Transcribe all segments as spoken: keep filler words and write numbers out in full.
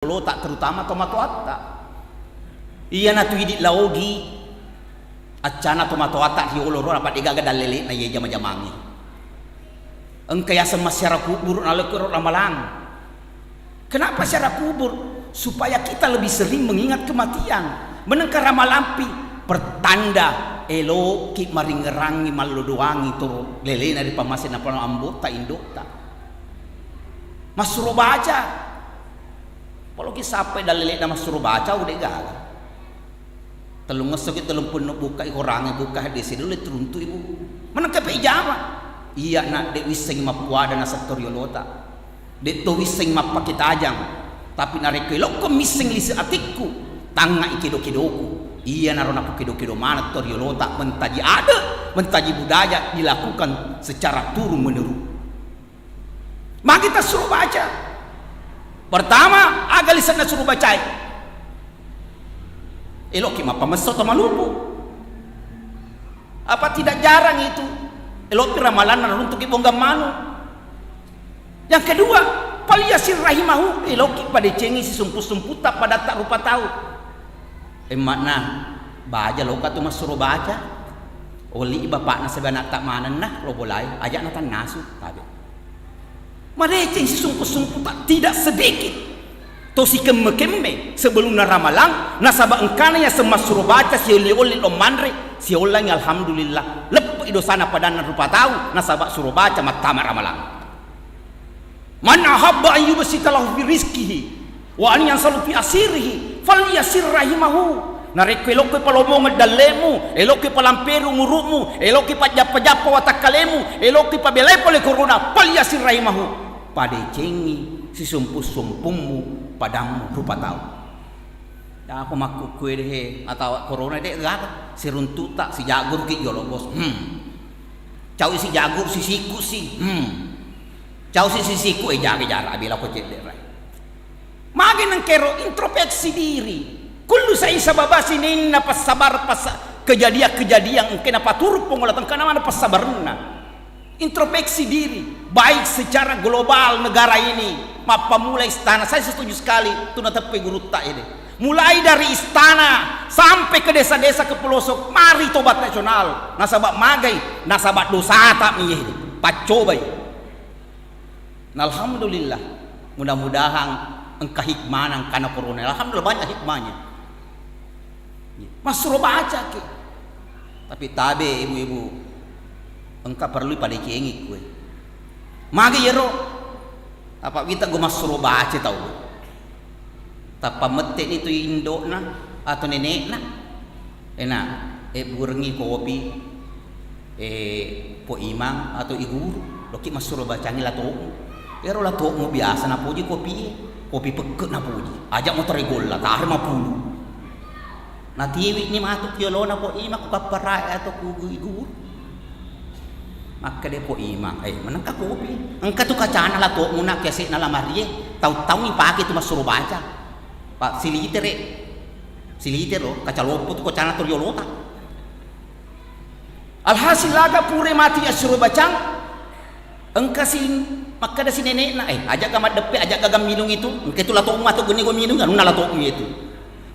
riolota, terutama tomatoatta. Iyanatu idi' la ogi accana tomatoatta riolo ro, apa de'gaga dallele'na iye jama-jamangnge. Engka yaseng massiara kuburu nalekko ro ramalang. Kenapa ziarah kubur? Supaya kita lebih sering mengingat kematian. Menengka ramalampi, pertanda eloki maringerangi, mallodoangi toro lelena ri pammasena pano ambotta, indotta. Massuro baca. Paloki sappai dallele'na massuro baca, ude gaga. Tellungngesso ki tellumpunno bukka i korangnge, bukka hadese dulu turuntu ibu. Menengka pe ijama. Iya na de wissengi mappuada naseng to riolota. De to wissengi mappake tajang. Tapi narekko elokko misseng lise atikku, tangnga i kedo-kedoku. Iyanaro napokedo-kedo maneng to riolota, mentaji ade, mentaji budaya dilakukan secara turun menurun. Magi tassuro baca? Pertama, aga lisenna suro bacae? Eloki mappamesso to malupu. Apa tidak jarang itu? Eloki ramalanna naruntuki bonggang manu. Yang kedua, falyasir rahimahu, eloki padecengi sisumpu-sumputta padatta rupa tau. Emma'na, baja loka tu massuro baca. Oli bapakna sibawa anakta manenna ro bolai, aja natannasu, tabe. Madeceng sisumpu-sumputa, tidak sedikit to sikemme-kemme sebelumna ramalang, nasaba engkana yaseng massuro baca siolli-olli lo manre, siollangi alhamdulillah, leppe'i dosana padanna rupa tau, nasaba suro baca mattama ramalang. Man ahabba an yubsita lahu fi rizqihi wa an yansalu fi asirihi falyasir rahimahu. Narekko elokko palombongeng dallemu, elokko palamperu umuru'mu, elokko pajjappa-jappa watakkalemu, elokko pabelai pole corona, falyasir rahimahu. Padecengi sisumpu-sumpummu padammu rupa tau. Yako makkukkue de he, atawa corona de gaga, siruntuta, sijagguruki jolo bos. Hmm. Cau sijaguru sisiku si. Hmm. Cau si sisiku e jaga jarak abila ko cedde rai. Magi nengkero introspeksi diri. Kullu sai sababa sininna passabar pas kejadian-kejadian engkena paturung Puang Allah tengkana mana passabarenna. Introspeksi diri, baik secara global negara ini, mappamula istana, saya setuju sekali, tu nateppe gurutta ini. Mulai dari istana sampai ke desa-desa, ke pelosok, mari tobat nasional. Nasaba magai, nasaba dosata mi ini. Paccobai. Nah, alhamdulillah, mudah-mudahan engka hikmana, engkana corona. Alhamdulillah banyak hikmahnya. Massuro bacaki. Tapi tabe ibu-ibu, engka perlu padecengi kue. Magi yero? Apa wita go massuro baca tau. Tappa mette ni tu indo'na atau nenekna. Ena, e burengi kopi. Eh, Po Imang atau I Guru, loki massuro bacangi lato'mu. Ero lato'mu biasa napoji kopi, kopi pekke napoji. Aja motore golla, tare mapulu. Natiwi ni matu kiolona Po Imang, ku kapparae atau ku I Guru. Makkeda Po Imang, eh, menengka kopi. Engka tu kacana lato'mu nak kesek na lamarie, tau-tau ipake tu massuro baca. Pak silitere. Silitero, kaca loppo tu kacana tu riolota. Alhasil aga pura matu assuro bacang, engka si makkeda si nenekna, eh, aja ga maddeppe, aja ga minung itu, engka itu lato'mu atau guni go minung, anunna lato'mu itu.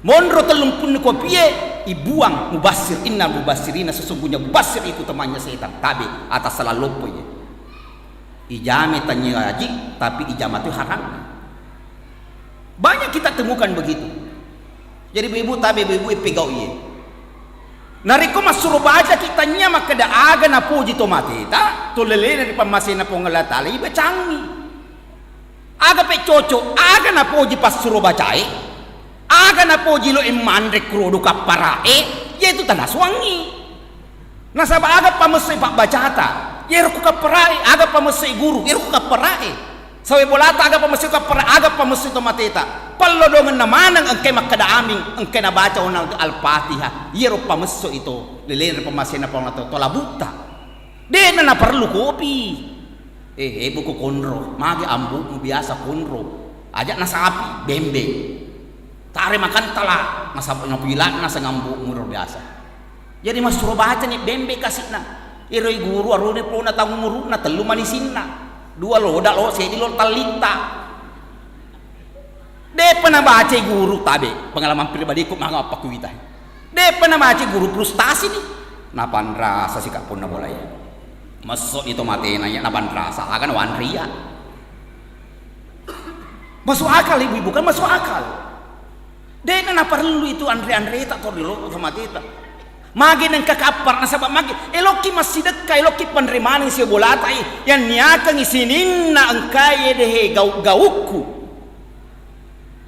Monro tellumpunni kopie, ibuang mubassir, innal mubassirina, sesungguhnya mubassir itu temannya setan, tabe atas salah loppo ye. Ijame tanya haji, tapi ijama tu haram. Banyak kita temukan begitu. Jadi ibu-ibu tabe ibu-ibu pegau iye. Narekko massuro baca kita nya makkeda aga napoji to mateta, to lelena ri pammasena Puang Allah Taala ibacangi. Aga pe cocok, aga napoji passuro bacae, aga napoji lo manre kurodo kapparae, yaitu tana suangi. Nasaba aga pamessoi pabbacata, yero ku kapparae, aga pamessoi guru, yero ku kapparae. Sawe bolata aga pamessoi kapparae, aga pamessoi to mateta. Pallodongenna maneng engkai makkeda amin, engkai nabaca onnang Al-Fatihah. Yero pamessoi to, lelena ri pammasena Puang Allah to, to labutta. De'na naparellu kopi. Eh, eh, buku konro, magi ambu'mu biasa konro. Aja na sapi, bembe. Tare makantala, nasaba napilak naseng ambu'mu ro biasa. Jadi massuro baca ni bembe kasikna. Ero i guru arone pona taung umuru'na tellu manisinna. Dua loda lo, sedi lo tallitta. De'pa nabacai guru, tabe, pengalaman pribadiku, manga mappakuita. De'pa nabacai guru frustasi ni. Napanrasa sika punna bolai. Messo'ni to matena iya, napanrasa, aga nawanria. Masuk akal, ibu-ibu, kan masuk akal. De'na naparellu itu anre-anreta to riolo to mateta. Magi nengka kappara, nasaba magi elokki massidekka, elokki panre maneng sio bolata, eh, yang niakengi sininna engkae dehe gau-, gaukku.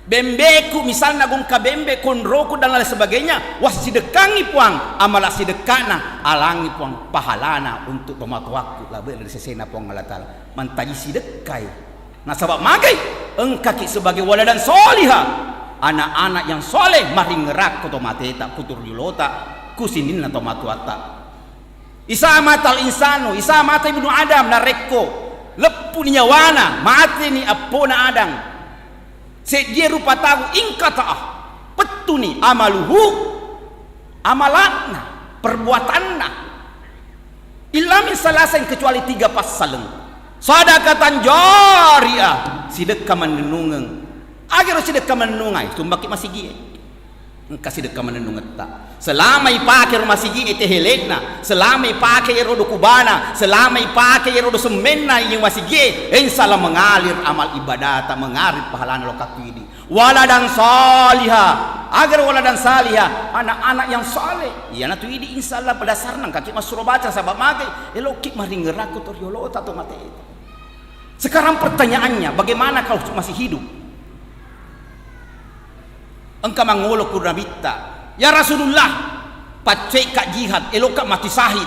Bembeku, misalna gongka bembe, konroku, dan lain sebagainya, wassidekkangi Puang, amala sidekkana, alangi Puang pahalana untuk tomatoakku, labe ri sesena Puang Allah Ta'ala. Mantaji sidekkai. Nasaba magai, engkaki sebagai waladan soliha, anak-anak yang soleh, maringerakko to mateta, putu riolota, ku sininna tomatoatta. Isa matal insanu, isa mata ibnu Adam, narekko leppuni nyawana, mateni eppona Adam. Seddie rupa tau, ingkata'a, pettuni amaluhu, amala'na, perbuatanna. Illa min salasin, kecuali tiga passaleng. Sadakatan jariah, sidekka mannennungeng. Agero sidekka mannennungai, tumbaki masigie. Engka sidekka mannennungetta. Selama ipake ro masigi e tehelekna, selama ipake ero do kubana, selama ipake ero do semmenna iye masigi e, insya Allah mengalir amal ibadata, mengalir pahalana lokattu idi. Waladan saliha, agar waladan saliha, anak-anak yang saleh. Iyanatu idi insya Allah pada sarna kaki masuro baca sabab mage, eloki maringerakku to riolota to mate. Sekarang pertanyaannya, bagaimana kau masih hidup? Engka mangolo ku Nabitta, "Ya Rasulullah, paccoekka jihad, elokka mati syahid."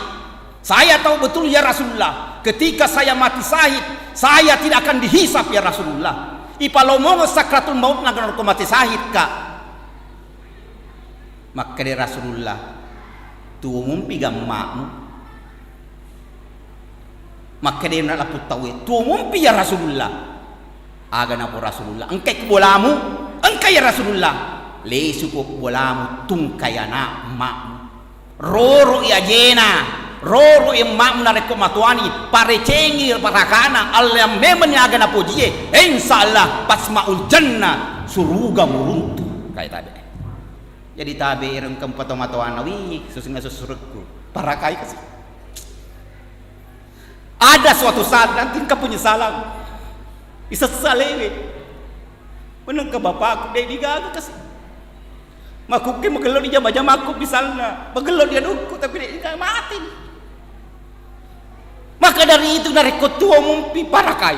Saya tahu betul, ya Rasulullah, ketika saya mati syahid, saya tidak akan dihisab, ya Rasulullah. Ipalomongeng sakratul maut, naga mati syahid ka. Makkeda Rasulullah, "Tuo mumpi gamma'mu?" Makkeda na laput tauwe, "Tuo mumpi ya Rasulullah." Aga napo Rasulullah, "Engkai ku bolamu?" "Engkai ya Rasulullah." "Lesuko bolamu, tungkai ana' emma'mu. Roro i ajena, roro i emma'mu narekko matoani, parecengi parakana, alliang memeni aga napojie, insya Allah pasmaul jannah, suruga muruntu." Kai tabe. Jadi tabe ero engka mpato-matoanna, "Wih, susinna susurekku." Parakai kasi. Ada suatu saat nanti engka penyesalan. Isessalewe. Menengka bapakku, de' digaga kasi. Makukke magello dijama-jamakku misalna. Magello dianukku, tapi de' digaga, mati. Maka dari itu, narekko tuo mumpi, parakai.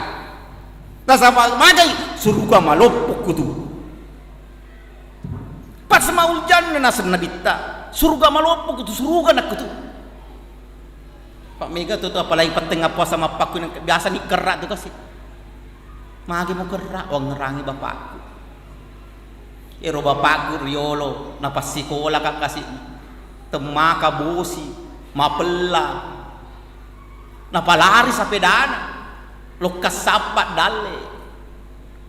Nasaba magai, suruga maloppo kutu. Pasmaul jannah naseng Nabitta, suruga maloppo kutu, suruga nakkutu. Pak mega tu, tu apalagi pettengnga puasa mappakkui, biasa ni kerra tu kasi. Magi mo kerra, wangngerangi bapakku. Ero bapakku riolo, napassikola ka kasi. Temmaka bosi, mapella. Napalari sapedana, lokka sappa dalle.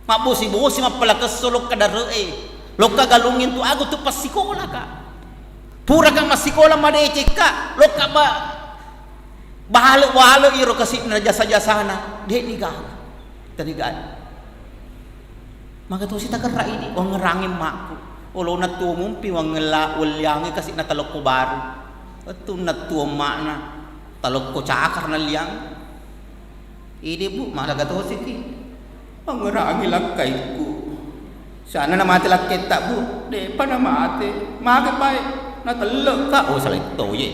Mabbosi-bosi mappalakessong lokka dare'e, lokka galungnge tu agu tu passikolaka. Puraka massikola madecekka, lokka ba-, bale-bale iro kasi'na jasa-jasana, de'ni gaga. Taniga. Maka tosi takerra idi, wangngerangi emmakku. Olona tuo mumpi wangngella-, welliangi kasi'na talokko baru. Wettunna tuo emma'na, talokko cakar nalliang. Idi, Bu, malaga tosiki. Wangngerangi lakkaikku. Sana namate lakketta, Bu? De'pa namate. Mage pae? Natellekka. Oh, saletto ye.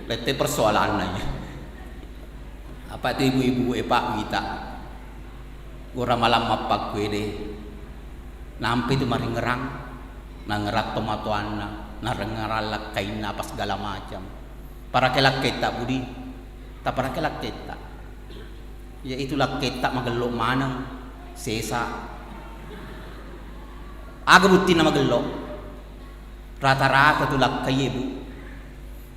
Lette persoalanna ye. Apa tu ibu-ibu e, Pak, wita. Gora malam mappakkuede, nampai tu maringerang, nangerang tomatoanna, narengerang lakkainna, apa segala macam. Parake lakketta, Budi, taparake lakketta. Yaitu lakketta magello maneng, sesa. Aga buttinna magello? Rata-rata tu lakkaie, Bu.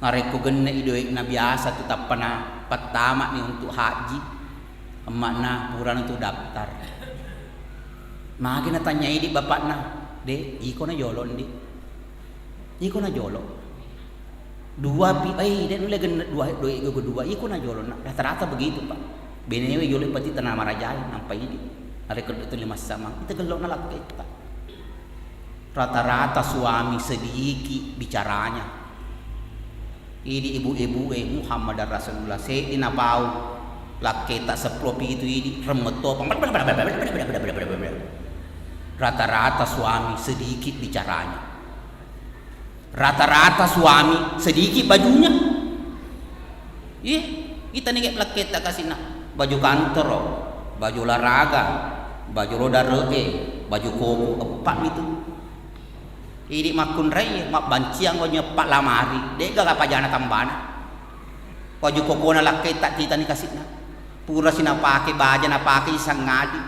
Narekko genne'i doe'na biasa tu tappana pattama'ni untuk haji, emma'na purana tu daftar. Magi natanya idi bapakna, "De', iko na jolo, Ndi'? Iko na jolo?" "Dua pi, eh, de' nulle genne' dua, doe' gogo dua, iko na jolo, Nak." Rata-rata begitu, Pak. Benewe jolo pati tana marajai, nampa idi. Narekko de' tuli massamang, ita gello na lakketta. Rata-rata suami sedikit bicaranya. Idi ibu-ibu e, Muhammadar Rasulullah, seddi napau lakketa seppulo pitu idi, remmetto. Rata-rata suami sedikit bicaranya. Rata-rata suami sedikit bajunya. Iye, itani ke lakketa kasina. Baju kantoro, baju olahraga, baju lo dare'e, baju koko, eppa mitu. Idi makkunrai, mabbanciang wajunna eppa lamari, de'gaga pajana tambana. Waju kokona lakketa titani kasina. Purasi napake baja, napake isangadi.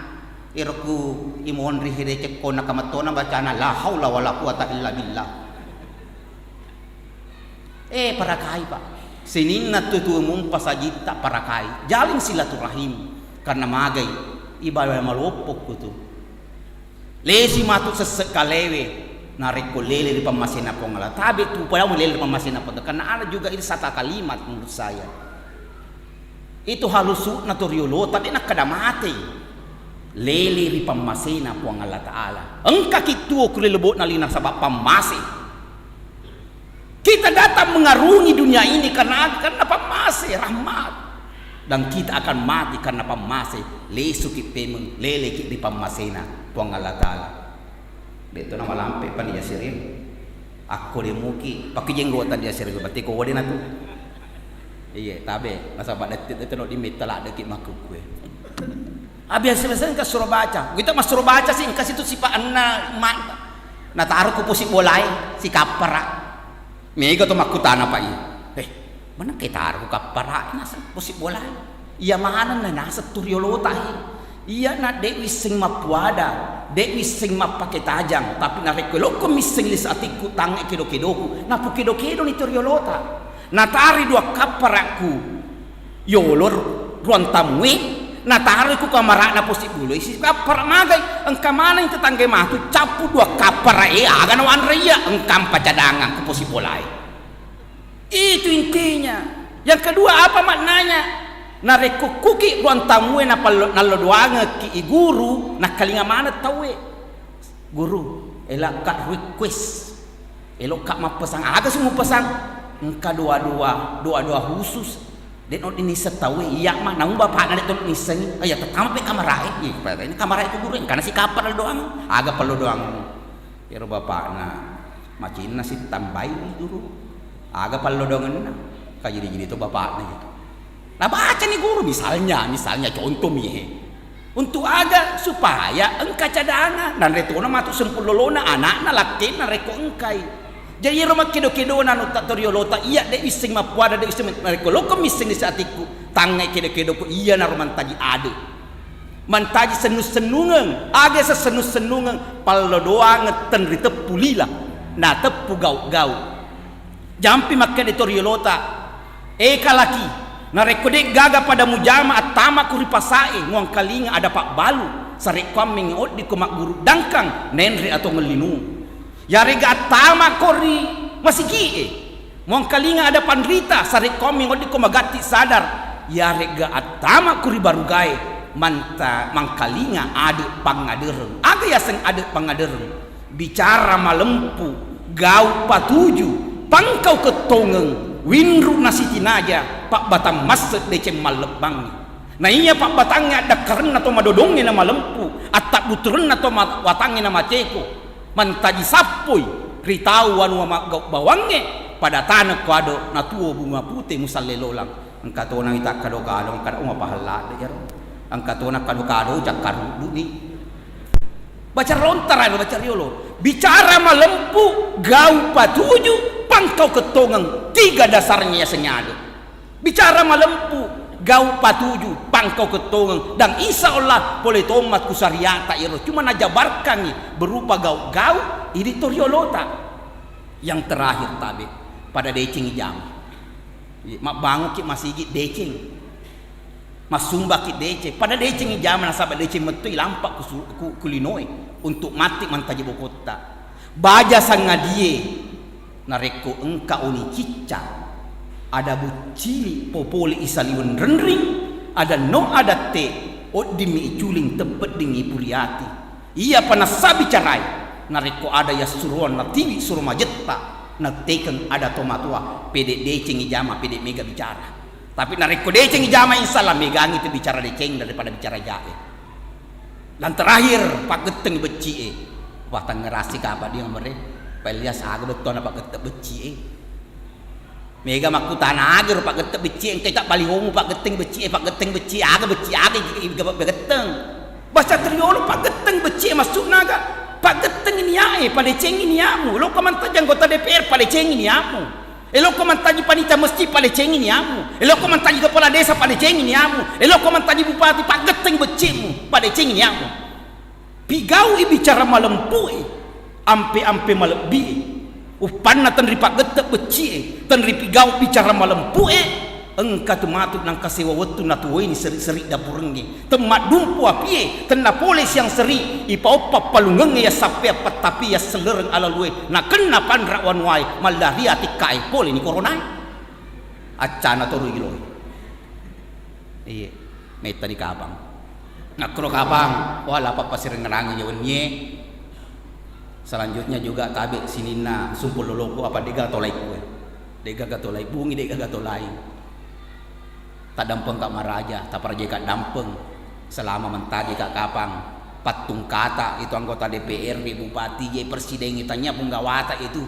Ero ku imonri hede cekkona kamettona bacana la haula wala quwata illa billah. Eh, parakai, Pak. Sininna tutu mumpa sajitta parakai. Jalin silaturahim. Karena magai ibadah maloppo kutu. Lesi matu sesse kalewe narekko lele ri pammasena Puang Allah. Tabe tu padamu lele ri pammasena Puang Allah. Karena ada juga ini sata kalimat menurut saya. Itu halusu'na to riolota, de' nakkeda mate. Lele ri pammasena Puang Allah Ta'ala. Engkaki tuo ku lebo'na lino nasaba pammase. Kita datang mengarungi dunia ini karena, karena pammase, rahmat. Dan kita akan mati karena pammase. Lesuki pemeng, leleki ri pammasena Puang Allah Ta'ala. De' to namalampe pani yasiring. Akko de' muki, pakki jenggota di yasiring, berarti ko wode na tu. Iye, tabe, nasaba detti, detti no di metta laddeki makkukkue. Ah, biasa-biasa engka suro baca. Kita mas suro baca sih, engka situ sipa anna ma-, nataro ku posi bolae, si kappara. Mega to makkutana, Pak, iya. Eh, mana ke taro ku kappara, naseng posi bolae. Iya maneng na naseng tu riolota, eh. Iya na de' wisseng mappuada, de' wisseng mappake tajang, tapi narekko lokko misseng lisa atikku tangnge kedo-kedoku, napu kedo-kedo ni tu riolota. Natari dua kapparakku. Yolo ruang tamue, nataroi ku kamara'na posi bolai, si kappara magai, engka maneng tetangga matu, cappu dua kappara e, aga nawanre iya, engkampa cadangang ku posi bolae. Itu intinya. Yang kedua, apa maknanya? Narekko kuki ruang tamue napallo-, nallo doangekki i guru, nakkalinga maneng tauwe. Guru, elakka request. Elokka mappesang, aga sih mupesang? Engka doa-doa, doa-doa khusus. De' no dinisseng tauwe, iya ma, naung bapakna de' to nissengi. Iya, tettama pe kamarae. Iya, ini kamarae ku guru, engkana si kappara doang. Aga pallo doang. Ero bapakna, macinna si tambai guru. Aga pallo doangenna. Kajidi-jidi to bapakna gitu. Nabacani guru, misalnya, misalnya contoh mi, he. Untuk aga? Supaya engka cadangan, nanre tona matu sempulolona anakna, lakkenna rekko engkai. Jadi iyaro makkedo-kedona anu ta-, toriolota, iya de' wisseng mappuada, de' wisseng, narekko lokko misseng di satikku, tangngai kedo-kedoko, iyanaro mantaji ade'. Mantaji sennung-sennungeng, aga sennung-sennungeng, pallo doangeng tenri teppu lila, nateppu gau-gau. Jampi makkeda to riolota, "E kalaki, narekko de' gaga pada mujama attamaku ri pasae, muangkalinga ada pabbalu, sarekkuammengngi oddiko magguru dangkang, nenre atau ngellinung. Yarega attamako ri masigi'e, muangkalinga ada panrita, sarekkuammengngi oddiko magatti sadar. Yarega attamako ri barugae, manta-, mangkalinga ade' pangadereng." Aga yaseng ade' pangadereng? Bicara malempu, gau patuju, pangkau kettongeng, winru nasitinaja, pabbatang masse deceng mallebbangnge. Na iya pabbatangnge addakkarenna to madodongnge na malempu, attabbuturenna to ma-, watangnge na maceko, mantaji sappoi ri tau wanua maggau bawangnge, pada tanekko ado natuo bunga pute musalle lolang. Engka tona wita kado-kado, engka umapahalla de' iyaro. Engka tona kado-kado, ucakkaruddu ni. Baca lontara, baca riolo. Bicara malempu, gau patuju, pangkau kettongeng. Tiga dasarnya yaseng ade'. Bicara malempu, gau patuju, pangkau kettongeng. Dan insya Allah, pole tommat ku syariata iyaro. Cuma najabarkangngi berupa gau-gau, idi to riolota. Yang terakhir tabe, pada decengi jama. Mabbanguki masigi deceng. Massumbaki deceng. Pada decengi jama nasaba deceng metto ilampa ku su-, ku, ku linoe untuk matti mantaji bokotta. Baja sangadie narekko engka oni cicca, ada buccili popole isaliweng renring, ada no adatte oddimmi iculing teppedding ipuriati. Iyapa nassa bicarai, Narekko ada yassuroang natiwi suro majetta, nattekeng ada tomatoa, pede deceng ijama, pede mega bicara. Tapi narekko deceng ijama, insya Allah megangi tu bicara deceng daripada bicara jae. Dan terakhir, paggetteng becci'e. Wah, tangngerasi kapa dia mere. Pelias aga bettuanna paggetteng becci'e. Mega makkutana aga ro paggetteng becci'e, engka ita balihomu paggetteng becci'e, paggetteng becci'e, aga becci aga i-, i-, i-, begetteng. Bahasa Triolo paggetteng becci'e maksudna aga? Paggetteng nia'e, padecengi nia'mu. Lokka mantaji anggota D P R, padecengi nia'mu. Elokko mantaji panitia masjid, padecengi niamu. Elokko mantaji kepala desa, padecengi niamu. Elokko mantaji bupati, paggetteng beccimu, padecengi niamu. Pigau'i bicara malempu'e, ampe-ampe malebbi'e. Uppanna tenri paggette becci'e, tenri pigau bicara malempu'e, engka tu matu nangka sewa wettu natuwoini seri-seri dapurengnge. Temmaddumpu apie, tenna pole siang seri, ipaoppa palungengnge yassappeang pattapi yassellereng alalue, nakenna panra wanuae, mallaria tikkae, poleni koronae. Accana toro iloi. Iye, mettani kapang. Nakkoro kapang, wala pappasirengngerangeng ya wennie. Selanjutnya juga tabe sininna sumpung loloku apa dega tolai kue. Dega gatolai bungi, dega gatolai. Taddampengka maraja, taparajeka dampeng. Selama mentajika kapang, pattungkata itu anggota D P R, bupati je, presiden, tanya punggawata itu.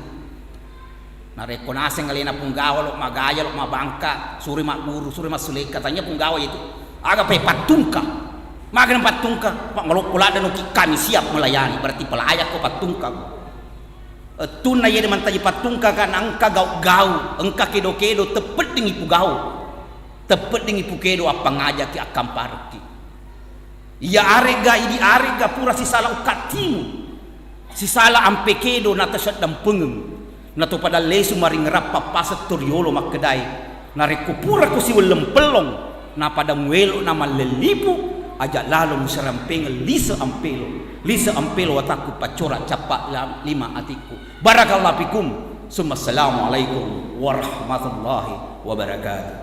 Narekko naseng alena punggawa, lo magaja, lo mabangka, suri magguru, suri massulekka, tanya punggawa itu. Aga pe pattungka. Magana pattungka, Pak, maloppo ladda noki, kami siap melayani, berarti pelayakko pattungka. Ettunna yede mantaji pattungka, kan engka gau-gau, engka kedo-kedo, teppeddingi pugau. Teppeddingi pukedo appangajaki, akkampareki. Iya arega, idi arega pura sisala ukkattimu, sisala ampe kedo natasaddampengeng, natopada lesu maringerang pappaseng to riolo makkedae, narekko pura ko siwelleng pellong, napada muelo namallellipu, aja lalo muserampengeng lise ampelo, lise ampelo watakku, paccora cappa la-, lima atikku. Barakallahu fikum. Summa assalamualaikum warahmatullahi wabarakatuh.